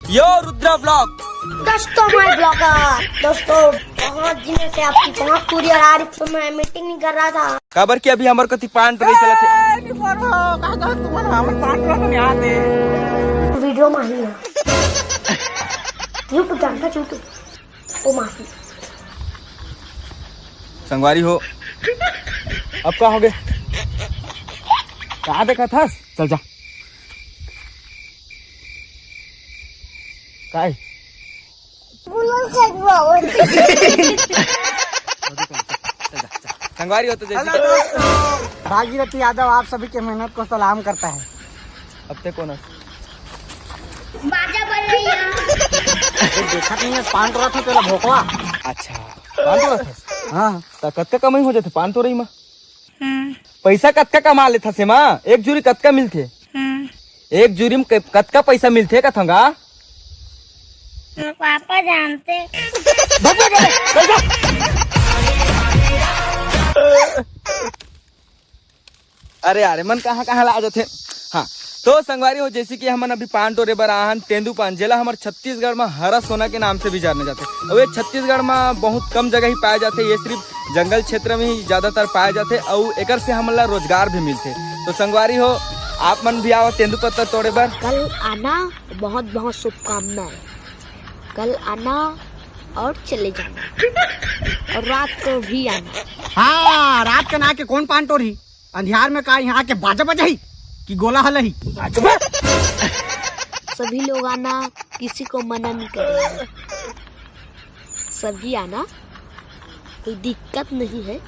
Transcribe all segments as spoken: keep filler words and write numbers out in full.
यो Rudra blog. दोस्तों, मैं blogger. दोस्तों, बहुत दिनों से आपकी बहुत कुरियर आ रही थी, तो मैं मीटिंग नहीं कर रहा था। काबर कि अभी हमर कति पान टोरी चलत हे। ए, नहीं बोल रहा, कहाँ, कहाँ तुम, हमर पान टोरी नहीं आते। वीडियो में ही है। YouTube जानता, YouTube। ओ माही। संगवारी हो, अब का हो गए? कहाँ देखा था? चल जा। काय? संगवारी हो तो जैसे हेलो दोस्तों, भागीरथी यादव आप सभी के मेहनत को सलाम करता है। अब ते कौन है? बाजा बज रही है। ये देखत नहीं है, पान टोरा था तेरा भोकवा। अच्छा, पान टोरा था? हाँ। त कतका कमाई हो जाथे पान टोरई मा? हम्म। पैसा कतका कमा लेथस एमा? एक जुरी कतका मिलथे? हम्म। एक जुरी म क-, कतका पैसा मिलथे कथंगा? पापा जानते। भग, भग, भग, भग। अरे यार, मन कहाँ कहाँ ला जाथे। हाँ, तो संगवारी हो, जैसे कि हमन अभी पान टोरे बर आहन, तेंदू पान, जेला हमर छत्तीसगढ़ में हरा सोना के नाम से भी जाने जाथे। अउ ये छत्तीसगढ़ में बहुत कम जगह ही पाया जाथे, ये सिर्फ जंगल क्षेत्र में ही ज्यादातर पाया जाथे, अउ एकर से हमन ला रोजगार भी मिलथे। तो संगवारी हो, आप मन भी आवा तेंदू पत्ता तोड़े बर। कल आना, बहुत बहुत शुभकामनाएं। कल आना और चले जाना, और रात को भी आना। हाँ, रात के ना के कौन पान टोरी? अंधियार में का यहाँ के बाजा बजाही कि गोला हलही? सभी लोग आना, किसी को मना नहीं करेंगे। सभी आना, कोई दिक्कत नहीं है।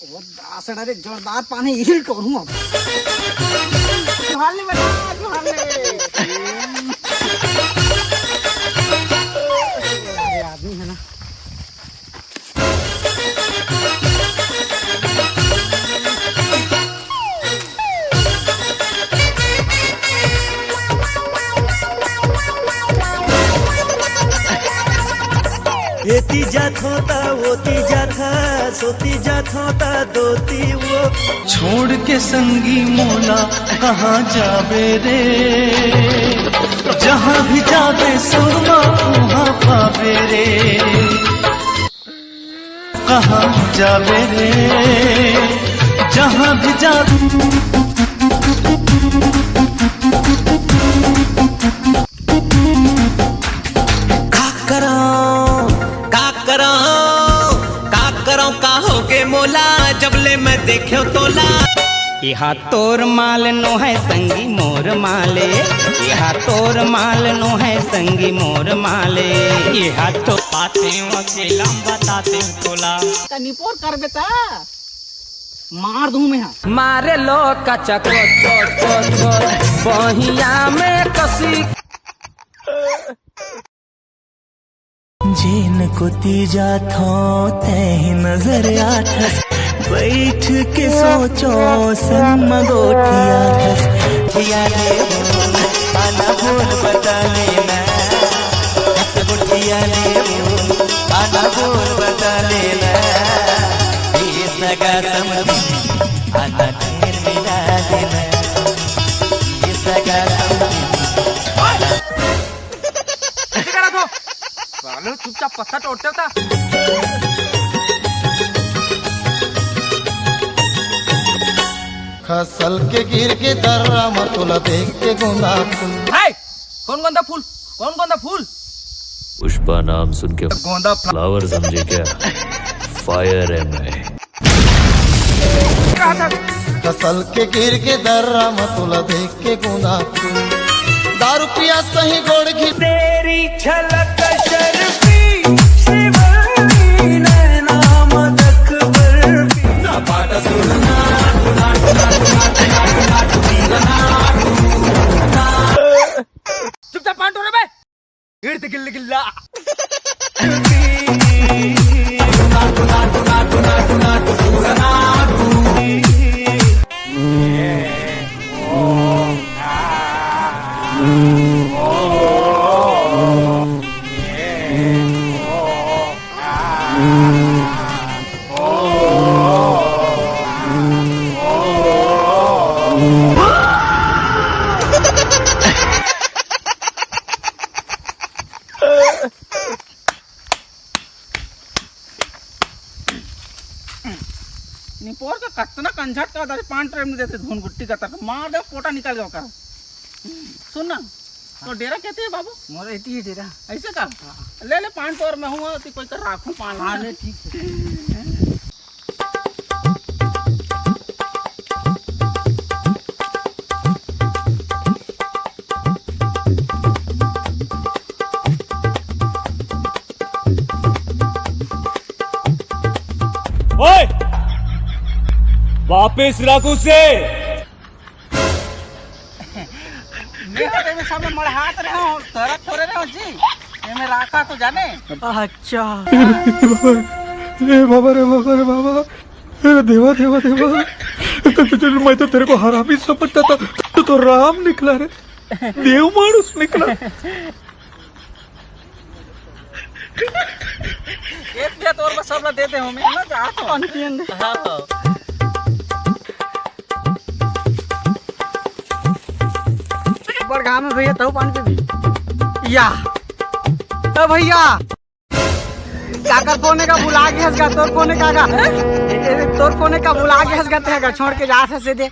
ओ दासड़ा रे, जोरदार पानी हिल टोरू अब। जोहार ले बेटा, जोहार ले। अरे आदमी है ना। एती जाथों ता ओती जाथस, ओती जाथों ता दोती वो। छोड़ के संगी मोला कहाँ जाबे रे, जहाँ भी जाबे सुरमा उहाँ पाबे रे। कहाँ जाबे रे, जहाँ भी जाबे। का करौं, का करौं, का करौं, का होगे मोला, जब ले मैं देखेंव तोला। एहा तोर माल नोहे संगी मोर माले, एहा तोर माल नोहे संगी मोर माले, एहा तो पातेंव अकेला बतातेंव तोला। तनी पोर करबे त मार दूं मैं हा। मारे लो कचक, बहिया में कसी। जेन कोती जाथो तेही नजर आथस, बैठ के सोचो संग म गोठियाथस। गोठिया ले वो, आना बोल बता लेना, गोठिया ले वो, आना बोल बता लेना। ये सगा समधी, आना ढेर मिला देना, ये सगा समधी, आना। ऐसे करा तो। सालो चुपचाप पत्ता तोड़ते होता। खसल के गिर के दर्रा म तोला देख के गोंदा फूल। हाय! कौन गोंदा फूल? कौन गोंदा फूल? पुष्पा नाम सुन के गोंदा फ्ला- फ्लावर समझे क्या? फायर है मैं। कहा था? खसल के गिर के दर्रा म तोला देख के गोंदा फूल। दारू पिया सही गोड़ घी तेरी झलक शर्फी, शिवानी नैना मदक बर्फी। चुपचाप पान टोरे बे। इर्द गिल्ल गिल्ला। निपोर के कतना कंझट का दस पान ट्रेन में देते धुन गुट्टी का तक मार दे, पोटा निकल गया ओकर। सुन ना, तो डेरा कहते हैं बाबू? मोर एती ही डेरा। ऐसे का? हाँ। ले ले पान तो और मैं हूँ, तो कोई कर राखू पान। हाँ, ले, ठीक है। ओए! वापस रख उसे। मैं तो एमे सामने मड़हात रहे हूँ, तरत थोड़े रहे हूँ जी। एमे राखा तो जाने। अच्छा। ए बाबा रे बाबा रे बाबा, ए देवा देवा देवा, तो, तो, तो, मैं तो तेरे को हरामी समझता था, तू तो राम निकला रे, देव मानुस निकला। एक पिया तोर बस सबला दे दे हूँ मैं ना, जा तो। पानी पियन दे। हाँ, हाँ। बड़ घाम है भैया, तहु पानी पीबी? या। ए भैया, काकर फोन का बुला के हंस गा, तोर फोन का का? ए, ए, तोर फोन का बुला के हंस गा, ते का छोड़ के जा से दे।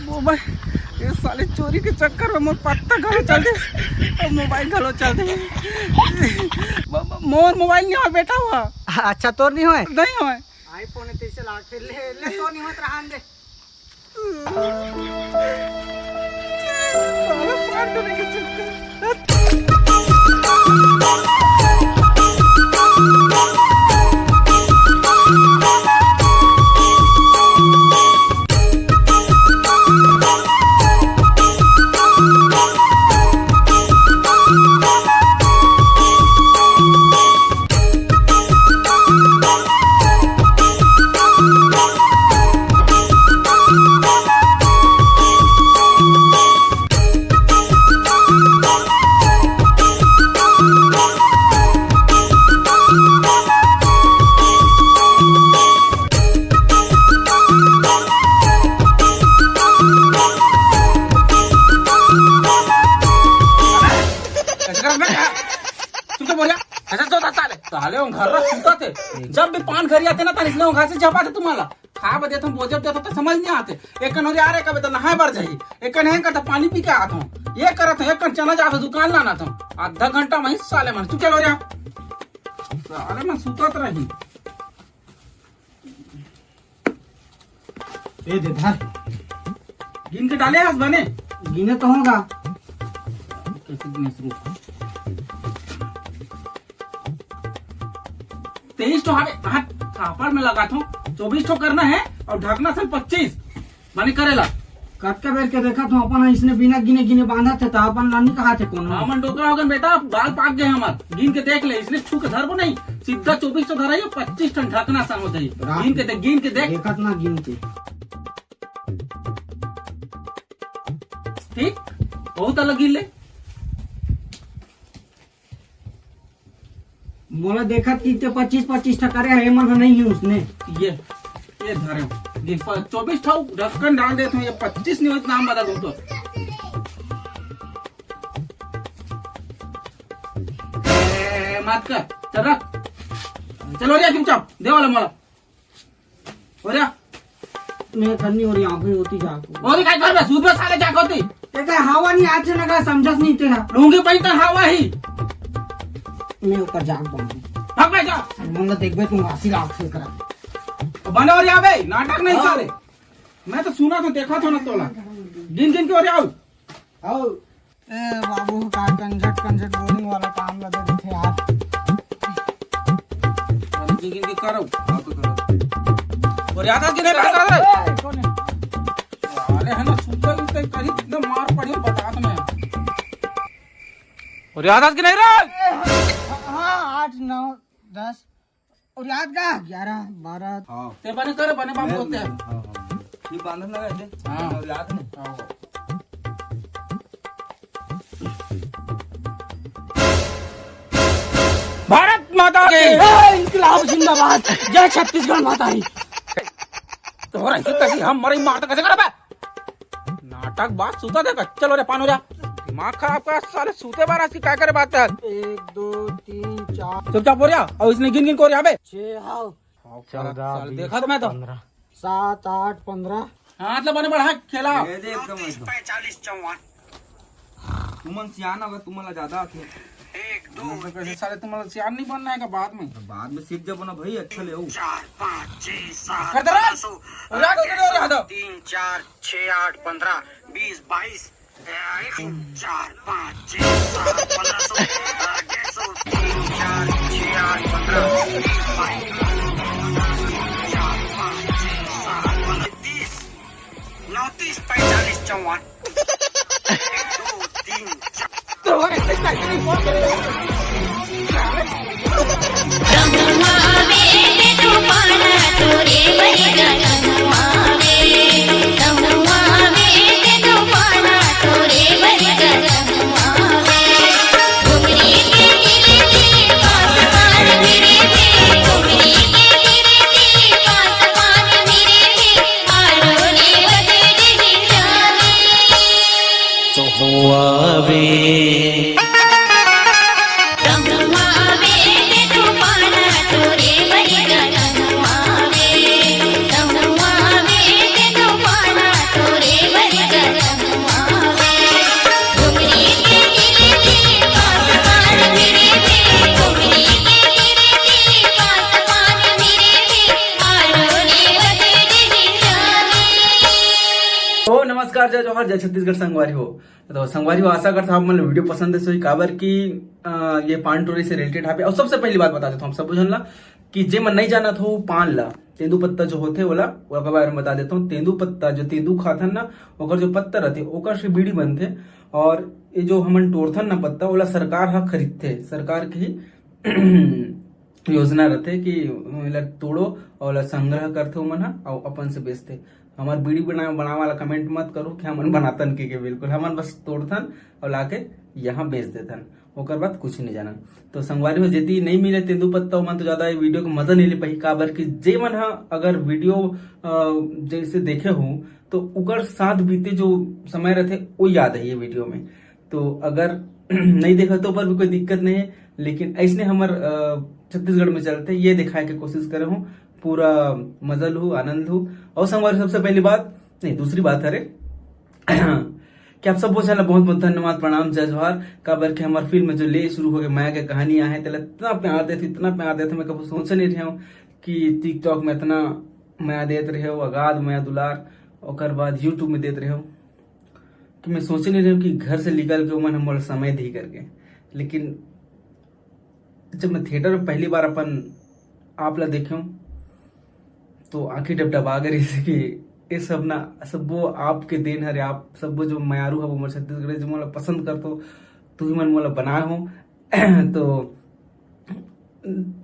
मोबाइल, ये साले चोरी के चक्कर में मोर पत्ता घलो चल दे, और मोबाइल घलो चल दे। ब-, ब-, मोर मोबाइल नहीं हो बेटा हुआ। अच्छा, तोर नहीं होए? नहीं होए। iPhone है, तैसे लाग, फिर ले, ले, तो नहीं होत रहा, दे। साला पांडु नहीं कर सकता। ऐसे कर, मैं क्या? तू क्या बोल रहा? ऐसे तो साले, साले वो घर रख सुता थे। जब भी पान घर आते ना, तानिस ले वो घर से जब आते तुम्हाला। खा बदे तुम बोझे देते तो समझ नहीं आते। एक कन हो रहा रे, कभी तो नहाए बर जाही। एक कन है करता पानी पी के आता हूँ। ये करत हूँ, एक कन चना जाके दुकान लाना था। आधा घंटा में ही साले मन, तू क्या बोल रहा? साले मन सुतत रही। ए दे धर। गिन के डाले हस बने? गिने तो होगा। कैसे गिने शुरू? तेईस ठो हवे, हाँ, थापड़ में लगा थो, चौबीस ठो करना है और ढकना सन पच्चीस, माने करेला। कतका बेर के देखत हूँ, अपन इसने बिना गिने गिने बांधत हे, त अपन ला नहीं कहाथे कोनो। हमन डोकरा हो गन बेटा, बाल पाक गए हमर। गिन के देख ले, इसने छू के धरबो नहीं, सीधा चौबीस तो धराइयो, पच्चीस ठन ढकना संग हो जाई। रात गिन के देख, गिन के देख। देखत ना गिन के। ठीक, बहुत अलग गिन ले। मोला देखत कि ते पच्चीस पच्चीस ठा करे हे, मन ह नहीं है उसने। ये, ये धरे हो। ये प-, चौबीस ठा ढक्कन डाल देत हूँ, ये पच्चीस नहीं होत, नाम बता दूँ तो। ए, मत कर, चल रख। चलो रे, चुपचाप, दे वाला मोला। हो रे। मैं करनी हो रही आंखें होती जा। और काय कर बे, सूत में साले जा होती। तेरा हवा नहीं आज से ना समझस नहीं तेरा। लूंगी पहन तो हवा ही। मैं ऊपर जाग बांधू। भाग बे जा। मन ला देखबे तुम वासी लाग से करा। बने और यहाँ बे, नाटक नहीं हाँ। साले। मैं तो सुना था, देखा था ना तोला। गिन गिन के और आओ। आओ। ए बाबू, का कंजट कंजट बोरिंग वाला काम ला दे देथे यार। अरे गिन गिन के करो। हाँ तो करो। और याद आ कि नहीं, बात कर रहे? ए, कौन है? अरे है ना, सुतल उतल कहीं इतना मार पड़ी, बता दो मैं। और याद आ कि नहीं रे? ए, हाँ, हाँ, आठ, नौ, दस। और याद का? ग्यारह, बारह। हाँ। ते बने कर, बने बाप मैं बोलते हैं। हाँ, हाँ। ये बांधन लगा दे। हाँ। और याद नहीं। हाँ। भारत माता की। ए, इंकलाब जिंदाबाद। जय छत्तीसगढ़ माता की। तोहरा इज्जत कैसी हम मरे मार तो कैसे करबे? नाटक बात सुता दे, चलो रे पान हो जा। दिमाग खराब कर साले, सूते बार आज की काय करे बात है? एक, दो, तीन, चार। चुपचाप हो रहा, और इसने गिन गिन को रहा बे। छह, हाँ। चौदह, साले, बीस, देखा तो मैं तो। पन्द्रह। सात, आठ, पन्द्रह। हाथ ला बने बढ़ा, खेला। ये दे एकदम, एकदम। पैंतालीस, चौवन। तुमन सियान हो, तुमन ला ज्यादा आथे। एक, दो, मतलब कैसे तीन। साले तुमन ला सियान नहीं बनना है का बाद में? बाद में सीख जाबो ना भाई, अच्छा ले हो। चार, पाँच, छः, सात, कर दे रहा। पन्द्रह सौ। और आगे कर दे रहा था। तीन, चार, छः, आठ, पन्द्रह, बीस, बाईस, ए, एक, चार, पाँच, छः, सात, पन्द्रह सौ, अ, डेढ़ सौ, तीन, चार, छः, आठ, पन्द्रह, बीस, बाईस, चार, पाँच, छः, सात, पन्द्रह, तीस, नौ, तीस, पैंतालीस, चौवन। एक, दो, तीन, चार। तो नमस्कार, जय जोहार, जय छत्तीसगढ़ संगवारी हो। तो संगवारी हो, आशा करता हूँ आप मन ला वीडियो पसंद आइस होही, काबर कि, अ, ये पान टोरी से रिलेटेड हावे। और सबसे पहली बात बता देता हूँ आप सब झन ला कि जे मन नहीं जानत हो पान ला, तेंदू पत्ता जो होथे ओला, ओकर बारे में बता देता हूँ। तेंदू पत्ता जो तेंदू खाथन ना, ओकर जो पत्ता रहथे ओकर से बीड़ी बनथे। और ये जो हमन टोरथन ना पत्ता, ओला सरकार ह खरीदथे, सरकार के ही योजना रथे कि एला तोड़ो और एला संग्रह करथे ओमन ह और अपन से बेचथे। हमार बीड़ी बना-, बनावे वाला कमेंट मत करो कि हमन बनातन के, के बिल्कुल, हमन बस तोड़थन और लाके यहाँ बेच देथन, ओकर बाद कुछ नहीं जानन। तो संगवारी हो, जेती नहीं मिले तेंदू पत्ता, ओमन तो ज्यादा ये वीडियो के मजा नहीं ले पाही, काबर कि जे मन ह अगर वीडियो, अ, जैसे देखे हो तो ओकर साथ बीते जो समय रहथे वो याद है ये वीडियो में। तो अगर नहीं देखा तो ओकर भी कोई दिक्कत नहीं है, लेकिन ऐसने हमर, अ, छत्तीसगढ़ में चलथे, ये दिखाए के कोशिश करे हूँ, पूरा मजा लू, आनंद लू। और संगवारी, सबसे पहली बात, नहीं, दूसरी बात है रे कि आप सबो झन ला बहुत बहुत धन्यवाद, प्रणाम, जय जोहार। काबर कि हमर फिल्म जो ले शुरू हो गए, माया के कहानी आहे, तेला इतना प्यार देथे, इतना प्यार देथे, मैं कभी सोचे नहीं रहे हूँ कि TikTok में इतना माया देत रहे हो, अगाध माया दुलार, ओकर बाद YouTube में देत रहे हो। कि मैं सोचे नहीं रहे हूँ कि घर से निकल के ओमन हमर समय दी करके। लेकिन जब मैं थिएटर में पहली बार अपन आप ला देखे हूँ, तो आंखें डबडबा गए रहिस कि ये सब ना, सबो आपके देन हरे। आप सबो जो मयारू हवो मोर छत्तीसगढ़, जो मोला पसंद करथो, तुही मन मोला बनाए हो। तो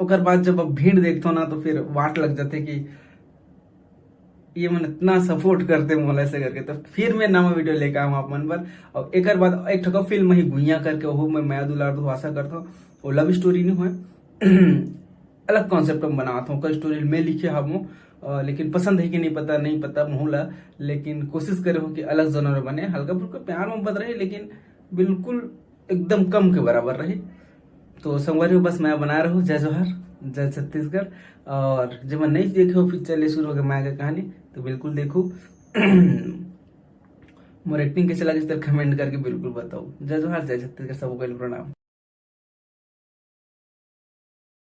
ओकर बाद जब अब भीड़ देखथो ना, तो फिर वाट लग जाथे कि ये मन इतना सपोर्ट करते मोला, ऐसे करके। तो फिर मैं नवा वीडियो लेके आऊँ आप मन बर। और एकर बाद एक ठो फिल्म ही गुइया करके, वो मैं मया दुलार दो आशा करता हूँ। वो लव स्टोरी नहीं हुए, अलग कॉन्सेप्ट में बनात हूँ। ओकर स्टोरी मैं लिखे हूँ, अ, लेकिन पसंद है कि नहीं पता, नहीं पता मोला। लेकिन कोशिश करे हूँ कि अलग जॉनर में बने, हल्का फुल्का प्यार मोहब्बत रहे, लेकिन बिल्कुल एकदम कम के बराबर रहे। तो संगवारी हो, बस मैं बना रहूँ। जय जोहार, जय छत्तीसगढ़। और जब नहीं देखे हो पिक्चर ले शुरू हो गया माया का कहानी, तो बिल्कुल देखो। मोर एक्टिंग कैसे लगे, तो कमेंट करके बिल्कुल बताओ। जय जोहार, जय छत्तीसगढ़, सबको पहले प्रणाम।